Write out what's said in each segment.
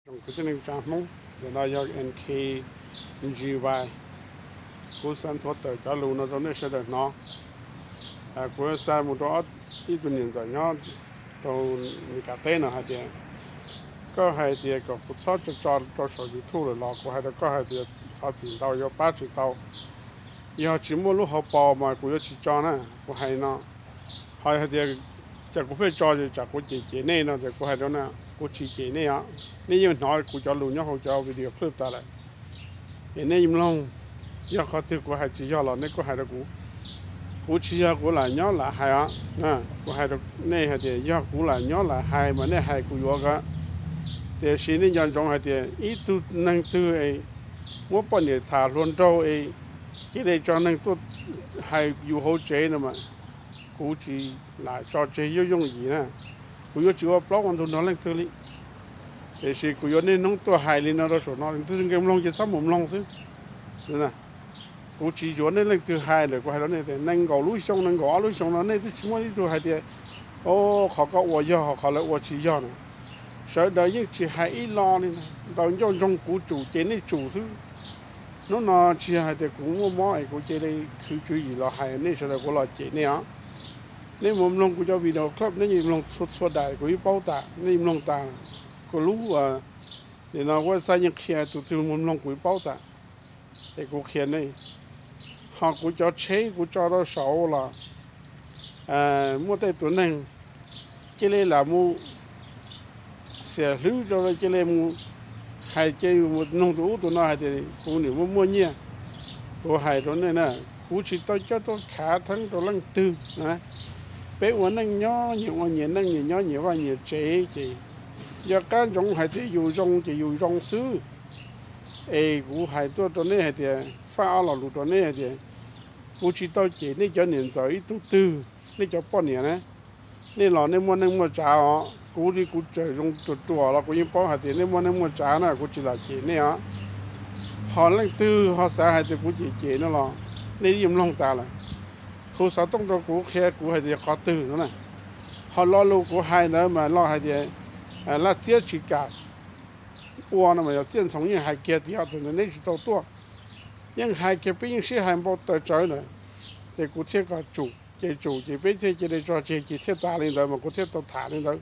Kwv tij neej tsa Hmoob, ntawm no yog N K G Y. Kuv xav nthuav tawm cov lus no rau nej sawv daws hnov. Kuv xa mus rau ib tug niam ntxawm nyob rau Meskas teb no hais tias, koj hais tias kom kuv txhob tso tso rau saum YouTube lawm los kuv hais rau koj hais tias thov txim ntau, yuav pab tsis tau. Yog tsis muaj lub hauv paus mas kuv yuav tsis tso na, kuv hais no. Ho hais tias, cas kuv pheej tso, tsam kuv cem cem nej no tias kuv hais rau na, kuv tsis cem nej os. Nej yeej hnov kuv cov lus nyob hauv cov video clip tas lawm. Es nej mloog, yog qhov twg kuv hais tsis yog los nej kuj hais rau kuv. Kuv tsis yog kuv lam nyob lam hais os. Kuv hais rau nej hais tias yog kuv lam nyob lam hais mas nej hais kuv yuav ko. Tiam sis nej nco ntsoov hais tias ib tug neeg twg es muab poj niam tham hluas nraug es cia li tso neeg tuaj hais yus hauv tsev no mas kuv tsis lam tso tseg yooj yooj yim na. Kuv yuav tsis ua plaub ua ntug nrog leej twg li. Tiam sis kuv yuav niaj hnub tuaj hais li no rau saum no, leej twg nkees mloog ces txhob mus mloog xwb. Kuv tsis yuav nej leej twg hais lawm, kuv hais rau nej tias nees nkaum lub xyoo, nees nkaum ob lub xyoo no nej twb tsis muaj ib tug hais tias, o, qhov koj ua yog, qhov lawv ua tsis yog na. Sawv daws yeej tsis hais ib lo li, ntaus ncauj ntsoog kuv tsum ces nej tsum xwb. Hnub no tsis yog hais tias kuv muaj mob es kuv cia li khwv tswv yim los hais nej sawv daws, kuv los cem nej os. Nej mus mloog kuv cov video clip, nej yeej mloog txhua txhua daim kuv yeej paub tas, nej mloog tas kuv lub, nim no website yeej qhia, tus twg mus mloog kuv yeej paub tas. Es kuv qhia nej, ho kuv cov tsheb kuv tso rau saud los muaj tej tus neeg cia li lam mus xiam hlwb rau, cia li mus hais, cia li mus noog tus ub tus no hais tias kuv niam muaj muaj nyiaj. Kuv hais rau nej na, kuv tsis tau coj tuaj khav theeb rau leej twg na. Peb ua neej nyob nyias ua nyias neej, nyias nyob nyias vaj nyias tsev ces yog qab ntsoov hais tias yus zoo ces yus zoo xwb. Es kuv hais tuaj rau nej hais tias, faj ob lo lus rau nej hais tias, kuv tsis tau cem nej cov niam ntxawm ib tug twg, nej cov poj niam na. Nej los nej muaj neej muaj tsav os, kuv li kuv tseem zoo ruam ruam los kuv yeej paub hais tias nej muaj neej muaj tsav na, kuv tsis lam cem nej os. Ho leej twg ho xav hais tias kuv cem cem no los nej yeej mloog tas lawm. Hu xov tooj rau kuv qhia kuv hais tias qhov twg no na. Ho lo lus kuv hais ntawd mas los hais tias laj txiab tsis kam ua no mas yog txiaj ntxhoo yeej hais kiag tias tus ntawd neb tsis tau tuaj. Yeej hais kiag, peb yeej sib hais npau taws tsawv ntawd, ces kuv thiaj kom tsum, ces tsum ces peb thiaj cia li tso tseg ces thiaj tas li ntawd mas kuv thiaj tau tham li ntawd.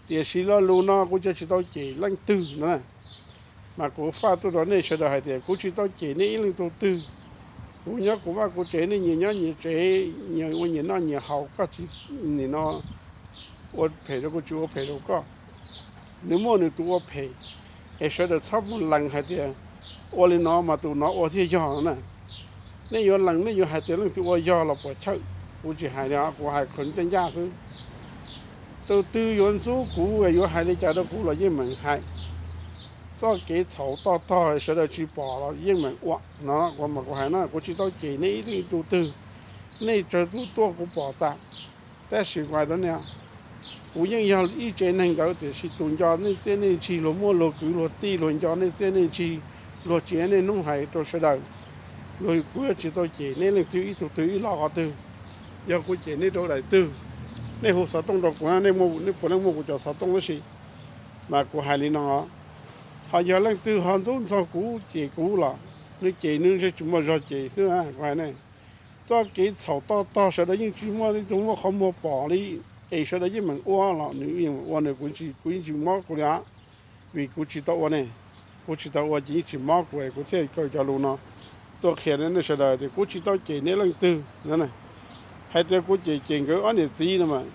Tiam sis lo lus no kuv cia tsis tau cem leej twg no na. Mas kuv faj tuaj rau nej sawv daws hais tias kuv tsis tau cem nej ib leej tug twg. Kuv nyob kuv vaj kuv tsev, nej nyias nyob nyias tsev, nyias ua nyias noj nyias haus, koj tsis nim no ua phem rau kuv, tsis ua phem rau koj. Nws muaj nws tus ua phem, es sawv daws txhob mus lees hais tias ua li no mas tus no ua thiaj yog no na. Nej yuav lees, nej yuav hais tias leej twg ua yog los puas chawj, kuv tsis hais li, kuv hais qhov ncaj ncaj xwb. Tus twg yuav ntxub kuv, yuav hais li cas rau kuv los yeej meem hais. Txoj kev txhaum toj tog sawv daws tsis pom los yeej meem ua no, kuv mas kuv hais na, kuv tsis tau cem nej ib leej tug twg. Nej tsawg tus tuaj kuv pom tas, tab sis kuv hais rau nej, kuv yeej yog ib tsev neeg ntawd, tiam sis tus nco nej txiaj nej ntsig, luag muaj luag kwv luag tij, luag nco nej txiaj nej ntsig, luag tsis ua nej hnub hais rau sawv daws, luag, kuv yuav tsis tau cem nej leej twg ib tug twg ib lo qhov twg. Yog kuv cem nej rau daim twg, nej hu xov tooj rau kuv, nej puav leej muaj kuv cov xov tooj tab sis, mas kuv hais li no, ho yog leej twg ho ntxub ntxaug kuv, cem kuv los nws cem nws ntshe tsis muaj zog cem xwb. Kuv hais ne, txoj kev txhaum toj tog sawv daws yeej tsis muaj leej twg muaj qhov muag pom li, es sawv daws yeej meem ua los nws yeej meem ua nws, kuv yeej tsis mob kuv li os, vim kuv tsis tau ua ne. Kuv tsis tau ua ces yeej tsis mob kuv, kuv thiaj kaw cov lus no tuaj qhia nej sawv daws tias kuv tsis tau cem nej leej twg no. Hais tias kuv cem cem nkawd ob niam txiv no mas,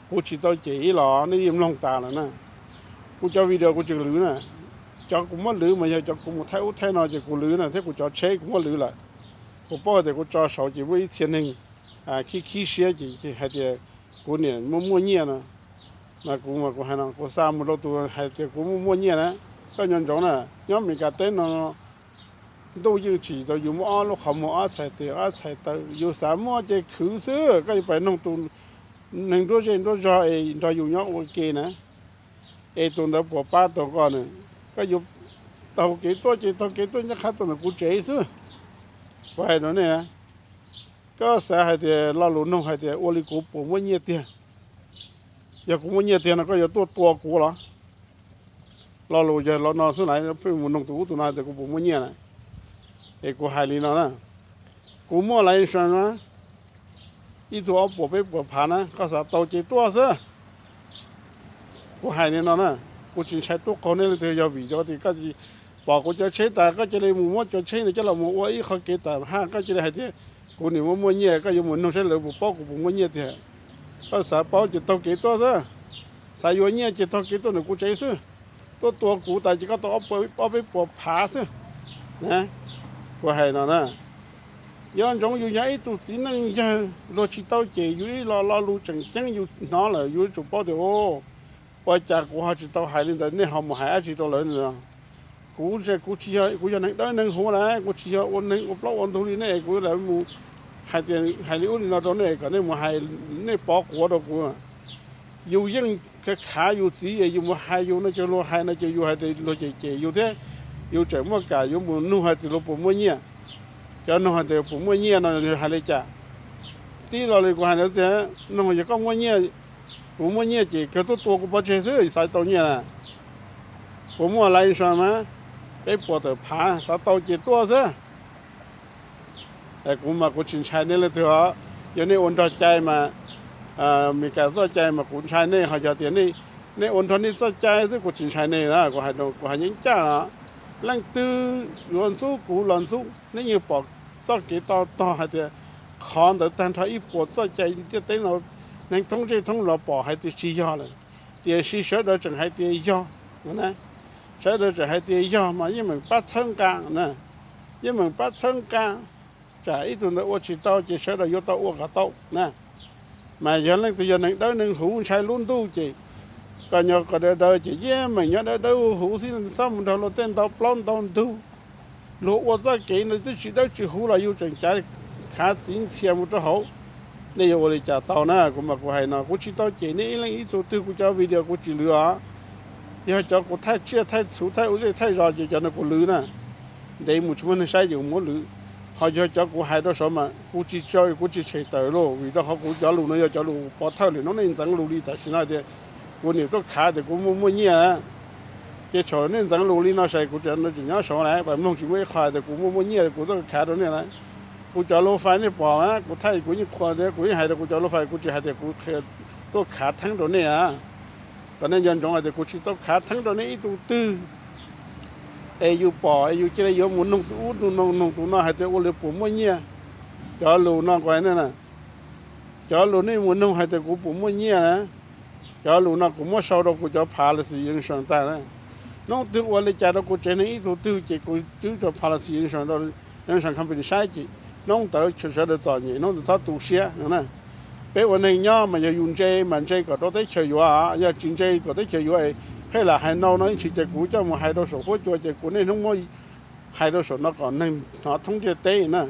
kuv tsis tau cem ib los, nej yeej mloog tas lawm na. Kuv cov video kuv tseem lwv na, cov kuv muab lwv mas yog cov kuv mus thaij ub thaij no ces kuv lwv na, thiab kuv cov tsheb kuv muab lwv lawm. Kuv paub tias kuv tso saud ces muaj ib txhia neeg khib khib siab ces hais tias kuv niam muaj muaj nyiaj no. Mas kuv mas kuv hais no, kuv xa mus rau tus hais tias kuv muaj muaj nyiaj na, koj nco ntsoov na, nyob Meskas teb no ntuj yeej tsim rau yus muaj ob lub qhov muag, ob txhais tes ob txhais taw, yus xav muaj ces khwv xwb. Koj yuav pais noog tus neeg nruab zej nruab zog es nrog yus nyob ua ke na, es tus ntawd puas pab tau koj na? Koj yuav taug kev tuaj ces taug kev tuaj ncaj qha tuaj ntawm kuv tsev xwb. Kuv hais rau nej, koj xav hais tias lo lus nug hais tias ua li kuv puas muaj nyiaj tiag? Yog kuv muaj nyiaj tiag no koj yuav tuaj tua kuv los? Lo lus yog lo no xwb las, pheej mus nug tus ub tus no tias kuv puas muaj nyiaj na. Es kuv hais li no na, kuv muaj license na, ib tug ob puas peb puas phav na, koj xav tau ces tuaj xwb. Kuv hais li no na, kuv tsis ntshai tuaj qaug nej leej twg, yog vim yog tias koj pom kuv cov tsheb tas koj cia li mus muab cov tsheb no coj los mus ua ib qho kev tawm haj, koj cia li hais tias kuv nim muaj muaj nyiaj, koj yuav mus nug saib lawv puas paub kuv puas muaj nyiaj tiag. Koj xav paub ces taug kev tuaj xwb, xav yuav nyiaj ces taug kev tuaj ntawm kuv tsev xwb, tuaj tua kuv tas ces koj tau ob peb puas phav xwb. Kuv hais no na, nco ntsoov yus yog ib tug txiv neej yawg, luag tsis tau cem yus ib lo lo lus tseem ceeb yus hnov lawm yus yuav tsum paub tias, ua cas kuv ho tsis tau hais li ntawd, nej ho mus hais dab tsi rau lawv no. Kuv, kuv tsis yog, kuv yog neeg dawb neeg huv las, kuv tsis yog ua neeg ua plaub ua ntug li nej, kuv lam mus hais tias hais li ub li no rau nej kom nej mus hais, nej pov quav rau kuv. Yus yeej khav yus txiv es yus mus hais yus no ces luag hais no ces yus hais tias luag cem cem yus thiab, yus tseem muaj kam yuav mus nug hais tias luag puas muaj nyiaj. Cov nug hais tias puas muaj nyiaj no hais li cas? Tib lo li kuv hais tias, nug yog koj muaj nyiaj, kuv muaj nyiaj ces kawg tuaj tua kuv pov tseg xwb xav tau nyiaj na. Kuv muaj license mas, peb puas tawm phav, xav tau ces tuaj xwb. Kuv mas kuv tsis ntshai nej leej twg os. Yog nej ua nrog cai mas, Meskas txoj cai mas kuv ntshai nej, ho yog tias nej ua nrog nej txoj cai xwb kuv tsis ntshai nej na. Kuv hais yeej caj los, leej twg yuav ntxub kuv los ntxub, nej yeej pom txoj kev to tog hais tias qhov ntawd tag nrho ib puas txoj cai ntiaj teb no, neeg thoob ntsej thoob los pom hais tias tsis yog lawm, tiam sis sawv daws tseem hais tias yog. Sawv daws tseem hais tias yog mas yeej meem pab txhawb nqa na, yeej meem pab txhawb nqa, tsam ib tug ntawd ua tsis tau ces sawv daws yuav tau ua kom tau na. Mas yog leej twg yog neeg dawb neeg huv ntshai lub ntuj ces kom nyob kom daws daws ces yeej meem nyob dawb dawb huv huv xwb, txhob mus nrog luag tej ntau plaub ntau ntug. Luag ua txoj kev ntawd twb tsis dawb tsis huv los yus tseem cav khav txiv ntxhias mus rau hauv, nej yuav ua li cas tau na? Kuv mas kuv hais no kuv tsis tau cem nej ib leej ib tug twg, kuv cov video kuv tsis lwv os. Yog cov kuv thaij tsiaj thaij txhu thaij ua zej thaij zos ces cov no kuv lwv na. Ntev mus tsis muaj neeg saib ces kuv muab lwv. Ho yog cov kuv hais rau saud mas kuv tsis tso, kuv tsis tshem tawm lauj, vim rau qhov kuv cov lus no yog cov lus pov thawj lwm hnub nej ntxeev lus li tam sim no tias kuv niam tuaj khav tias kuv muaj muaj nyiaj. Ces thaum nej ntxeev lus li no ces kuv tseem nyob saud lawm, pab mloog tsis muaj ib qho tias kuv muaj muaj nyiaj kuv tuaj khav rau nej lawm. Kuv cov lus fais nej pom, kuv thaij kuv yeej qhuas tias kuv yeej hais rau kuv cov lus fais, kuv tsis hais tias kuv tuaj khav theeb rau nej. Kom nej nco ntsoov hais tias kuv tsis tau khav theeb rau nej ib tug twg. Es yus pom es yus cia li yuav mus nug tus ub tus no nug tus no hais tias ua li puas muaj nyiaj. Cov lus no kuv hais nej na, cov lus nej mus nug hais tias kuv puas muaj nyiaj na, cov lus no kuv muab sau rau kuv cov policy insurance tag na. Hnub twg ua li cas rau kuv tsev neeg ib tug twg ces kuv cwb rau policy insurance, insurance company saib ces hnub ntawd sawv daws txom nyem, hnub ntawd txhob tu siab no na. Peb ua neeg nyob mas yog yus ntse mas ntse kom rau teb chaws yuav, yog tsis ntse kom teb chaws yuav es pheej lam hais no no ib ntsis ces kuv coj mus hais rau saum huab cua ces kuv niaj hnub muab hais rau saum no kom neeg hnov thoob ntiaj teb na.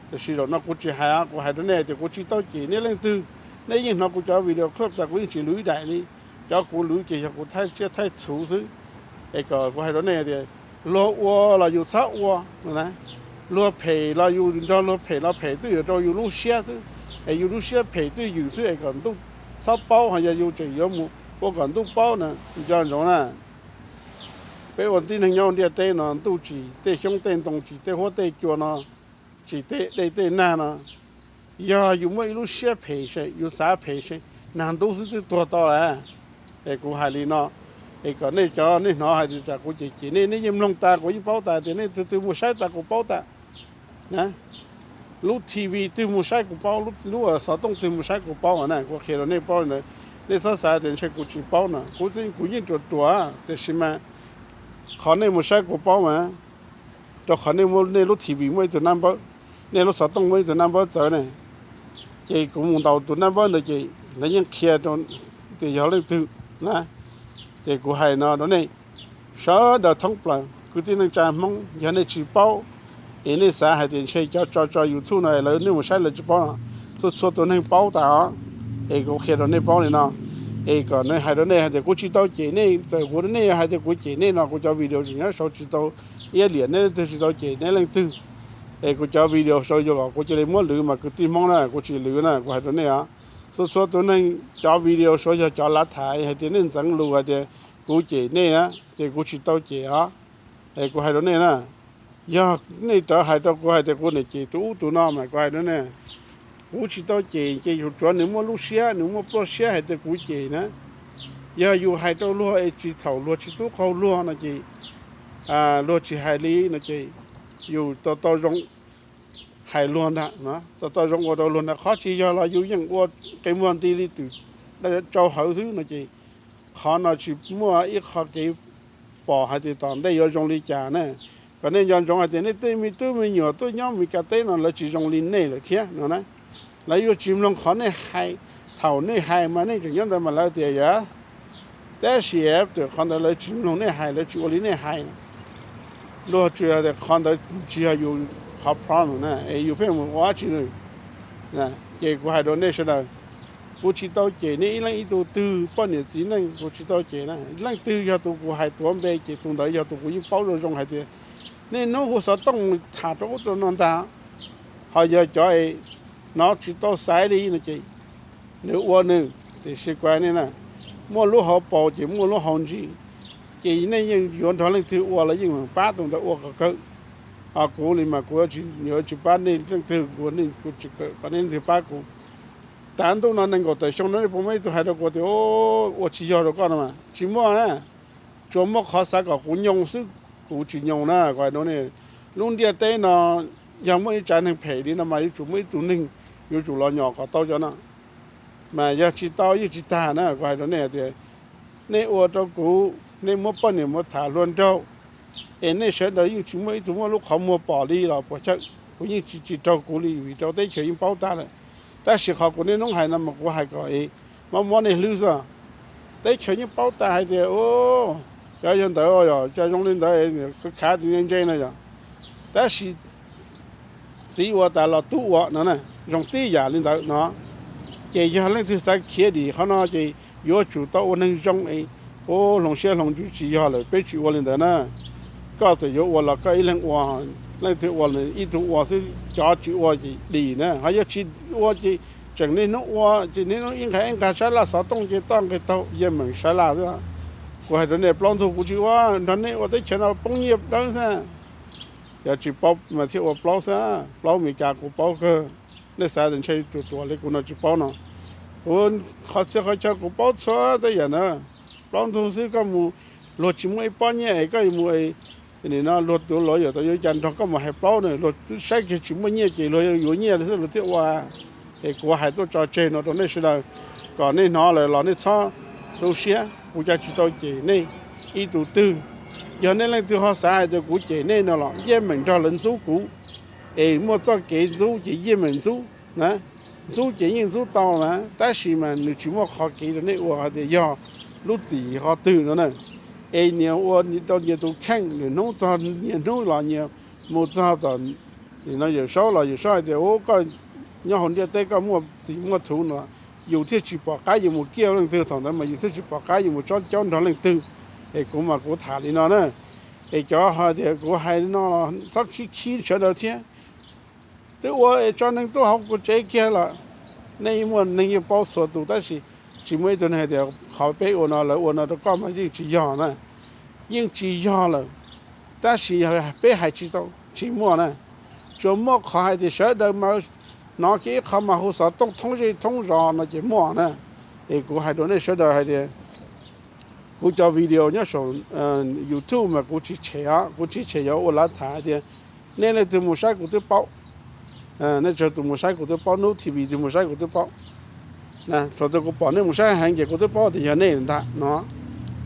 Tiam sis zaum no kuv tsis hais, kuv hais rau nej tias kuv tsis tau cem nej leej twg. Nej yeej hnov kuv cov video clip tas kuv yeej tsis lwv ib daim li. Cov kuv lwv ces yog kuv thaij tsiaj thaij txhu xwb. Es kom kuv hais rau nej tias luag ua los yus txhob ua. Luag phem los yus nrog luag phem los phem twb yuav rau yus lub siab xwb. Es yus lub siab phem twb ywm xwb es kom ntuj txhob paub, ho yog yus tseem yuav mus ua kom ntuj paub na, nco ntsoov na. Peb ua tib neeg nyob ntiaj teb no ntuj tsim tej xyoob tej ntoo, tsim tej huab tej cua no, tsim tej dej tej nag no, yog yus muaj ib lub siab phem se, yus xav phem se, nag ntub xwb twb tuag tau lawm. Es kuv hais li no, es kom nej cov nej hnov hais tias tsam kuv cem cem nej, nej yeej mloog tas kuv yeej paub tas tias nej twg twg mus saib tas kuv paub tas. Lub T V twg mus saib kuv paub, lub xov tooj twg mus saib kuv paub na, kuv qhia rau nej paub li ntawd. Nej txhob xav tias ntshe kuv tsis paub no, kuv kuv yeej ruam ruam, tiam sis mas qhov nej mus saib kuv paub mas rau qhov nej muaj nej lub T V muaj ib tug nab npawb, nej lub xov tooj muaj ib tug nab npawb txawv ne. Ces kuv mus ntaus tus nab npawb ntawd ces lawv yeej qhia rau tias yog leej twg na. Ces kuv hais no rau nej sawv daws thoob plaws kwv tij neej tsa Hmoob, yog nej tsis paub es nej xav hais tias ntshe cov tso tso YouTube no lawv nej mus saib lawv tsis paub no, txhua txhua tus neeg paub tas os. Es kuv qhia rau nej paub li no, es kom nej hais rau nej hais tias kuv tsis tau cem nej, txawm kuv nej hais tias kuv cem nej no kuv cov video tseem nyob saud tsis tau iab liam nej leej twg, tsis tau cem nej leej twg. Es kuv cov video saud yog kom kuv cia li muab lwv mas kwv tij Hmoob na kuv tsis lwv na, kuv hais rau nej os. Txhua txhua tus neeg cov video saud yog cov lav tham hais tias nej ntxeev lus hais tias kuv cem nej na, ces kuv tsis tau cem os. Es kuv hais rau nej na, yog nej rov hais rau kuv hais tias kuv niam cem tus ub tus no mas kuv hais rau nej, kuv tsis tau cem ces yus tsuav nws muaj lub siab, nws muaj pluaj siab hais tias kuv cem na. Yog yus hais rau luag es tsis txhaum luag tsis tub qaug luag no ces, luag tsis hais li no ces yus tau tau zoo hais luag ntag, tau tau zoo ua rau luag ntag. Qhov tsis yog los yus yeej ua qe muag nti li twm tsau hawv xwb no ces qhov no tsis muaj ib qho kev pom hais tias tom ntej yuav zoo li cas na. Kom nej nco ntsoov hais tias nej tej me tub me nyuam tuaj nyob Meskas teb no lawv tsis zoo li nej lawm thiab no na. Lawv yuav tsis mloog qhov nej hais. Thaum nej hais mas nej tseem nyob ntawd mas lawv tias yog, tab sis after qhov ntawd lawv tsis mloog nej hais, lawv tsis ua li nej hais. Luag tsuas tias qhov ntawd tsis yog yus qhov problem na, es yus pheej mus ua dab tsi na. Ces kuv hais rau nej sawv daws, kuv tsis tau cem nej ib leej ib tug twg poj niam txiv neej, kuv tsis tau cem na. Leej twg yog tus kuv hais tuav npe ces tus ntawd yog tus kuv yeej paub zoo zoo hais tias niaj hnub hu xov tooj tham rau ub rau no ntag. Ho yog cov es hnov tsis tau xaiv li no ces nws ua nws, tiam sis kuv hais nej na, muaj lub hauv paus ces muaj lub hauv ntsis, ces nej yeej yuav nrog leej twg ua los yeej meem pab tus ntawd ua kom kawg. Ho kuv li mas kuv yuav tsis pab nej leej twg, kuv, kuv tsis kawm kom nej leej twg pab kuv. Tav ntuj no nees nkaum tawm xyoo no nej puas muaj ib tug hais rau kuv tias ua tsis yog rau koj no mas tsis muaj na. Tsuas muaj qhov xav kom kuv nyoo xwb, kuv tsis nyoo na. Kuv hais rau nej, lub ntiaj teb no yog muaj ib tsav neeg phem li no mas yuav tsum muaj ib tug neeg yuav tsum los nyom kom tau cov no. Mas yog tsis tau yeej tsis tag na. Kuv hais rau nej hais tias nej ua rau kuv, nej muab poj niam mus tham hluas nraug, es nej sawv daws yeej tsis muaj ib tug muaj lub qhov muag pom li los puas chawj. Kuv yeej tsis, tsis raug kuv li vim rau teb chaws yeej paub tag lawm. Tab sis qhov kuv niaj hnub hais no mas kuv hais kom mob mob nej hlwb xwb. Teb chaws yeej paub tas hais tias cov yog ntawd, yog cov zoo li ntawd, khav tis ntse ntse no yog. Tab sis txiv ua tas los tub ua no na, zoo tib yam li ntawd no. Ces yog leej twg xav khiav dim qhov no ces yuav tsum tau ua neeg zoo es, ub, hloov siab hloov ntsws tsis yog lawm, peb tsis ua li ntawd na. Koj txawm yuav ua los koj ib leeg ua, leej twg ua ib tug ua xwb, cov tsis ua ces dim na. Ho yog tsis ua ces tseem niaj hnub ua ces niaj hnub ib nqag ib nqag sab laj xov tooj ces toj nqe taug yeej meem sab laj xwb. Kuv hais rau nej plaub ntug kuv tsis ua, nrog nej ua teb chaws no poob nyiaj dawb xwb. Yog tsis paub mas thiaj ua plaub xwb, plaub Meskas kuv paub kawg. Nej xav tias ntshe ruam ruam li kuv no tsis paub no. Kuv qhov txhia qhov chaw kuv paub txhua tej yam na. Plaub ntug xwb koj mus, luag tsis muaj ib pob nyiaj es koj yuav mus, nim no luag tus luav yam tau yuav cas nrog koj mus hais plaub na, luag twb saib kiag tsis muaj nyiaj ces luag yuav nyiaj li xwb luag thiaj ua. Es kuv hais tuaj tso tseg no rau nej sawv daws, kom nej hnov lawm los nej txhob tu siab, kuv cov tsis tau cem nej ib tug twg. Yog nej leej twg ho xav hais tias kuv cem nej no los yeej meem nrog lawv ntxub kuv, es muaj txoj kev ntxub ces yeej meem ntxub na. Ntxub ces yeej ntxub tau na, tab sis mas nws tsis muaj qhov kev rau nej ua hais tias yog lub txim qhov twg no na. Es nyias ua rau nyias tus kheej, nyias hnub txog nyias hnub los nyias mus txog tom, nim no Yawm Saub los Yawm Saub hais tias ub koj nyob hauv ntiaj teb koj muaj txim muaj thuv no, yus thiaj tsis pom qab yus mus kiaj leej twg, thaum ntawd mas yus thiaj tsis pom qab yus mus tsob caub nrog leej twg. Es kuv mas kuv tham li no na. Es cov hais tias kuv hais li no los txhob khib khib sawv daws thiab. Twb ua es tso neeg tuaj hauv kuv tsev kiag lawm. Nej muaj neeg yeej paub txhua tus tab sis tsis muaj ib tug neeg hais tias qhov peb ua no lawv ua no rau koj mas yeej tsis yog na. Yeej tsis yog lawm. Tab sis peb hais tsis tau, tsis muaj na. Tsuas muaj qhov hais tias sawv daws mas hnov kiag ib qho mas hu xov tooj thoob zej thoob zos no ces muaj na. Es kuv hais rau nej sawv daws hais tias kuv cov video nyob saum YouTube mas kuv tsis tshem os, kuv tsis tshem yuav ua lav tham hais tias nej leej twg mus saib kuv twb paub. Nej txhua tus mus saib kuv twb paub, Nuj T V twg mus saib kuv twb paub. Thaum twg kuv pom nej mus saib heev ces kuv twb paub tias yog nej ntag no.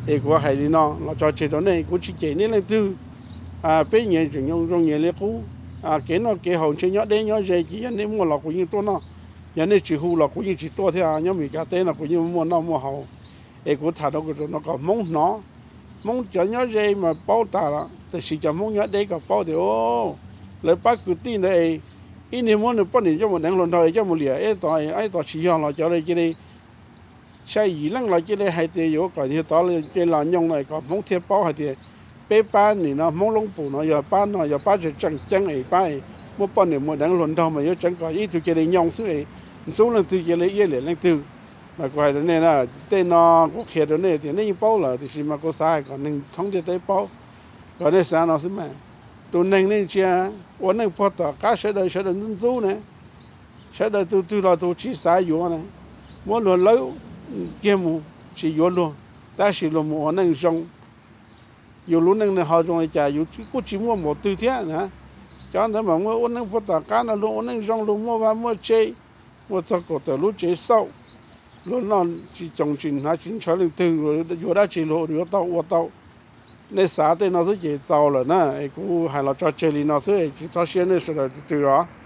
Es kuv hais li no los tso tseg rau nej, kuv tsis cem nej leej twg. Peb nyias tseem zoo nyias li qub. Kev noj kev haus ntshe nyob deb nyob ze ces yog nej muaj los kuv yeej tuaj noj, yog nej tsis hu los kuv yeej tsis tuaj thiab. Nyob Meskas teb no kuv yeej muaj noj muaj haus. Es kuv tham rau no kom Hmoob hnov, Hmoob cov nyob ze mas paub tas los tiam sis cov Hmoob nyob deb kom paub tias lawv pab kwv tij ntawd es ib niag muab nws poj niam coj mus deev hluas nraug es coj mus liam ib tod, ib tod tsis yog los cov cia li xya yim leej los cia li hais tias yuav kom yog tod cia los nyoog no kom Hmoob thiaj paub hais tias peb pab nim no Hmoob Loob Pum no yog pab no yog pab tseem tseem ceeb es pab muab poj niam mus deev hluas nraug mas yuav tseev kom ib tug cia li nyoog xwb es ntxub leej twg cia li iab liam leej twg. Mas kuv hais rau nej na, tej no kuv qhia rau nej tias nej yeej paub lawm, tiam sis mas kuv xav hais kom neeg thoob ntiaj teb paub, kom nej xav no xwb mas. Tus neeg nej ntsia ua neej puag tom qab sawv daws, sawv daws ntxub ntxub ne, sawv daws tus twg los tus tsis xav yuav ne, muab luag lawb kiag mus tsis yuav luag, tab sis luag mus ua neej zoo. Yus lub neej nws ho zoo li cas, yus kuj tsis muaj npaum twg thiab na. Cov ntawd mas muaj ua neej puag tom qab no, luag ua neej zoo, luag muaj vaj muaj tsev, muaj txog kaum tawm lub tsev xauj, luag noj tsis coos tsis hnav tsis ntshaw leej twg, yuav dab tsi luag yuav tau ua tau. Nej xav tej no xwb ces txaus lawm na. Es kuv hais los tso tseg li no xwb, tsis txhob siab nej sawv daws tus twg os.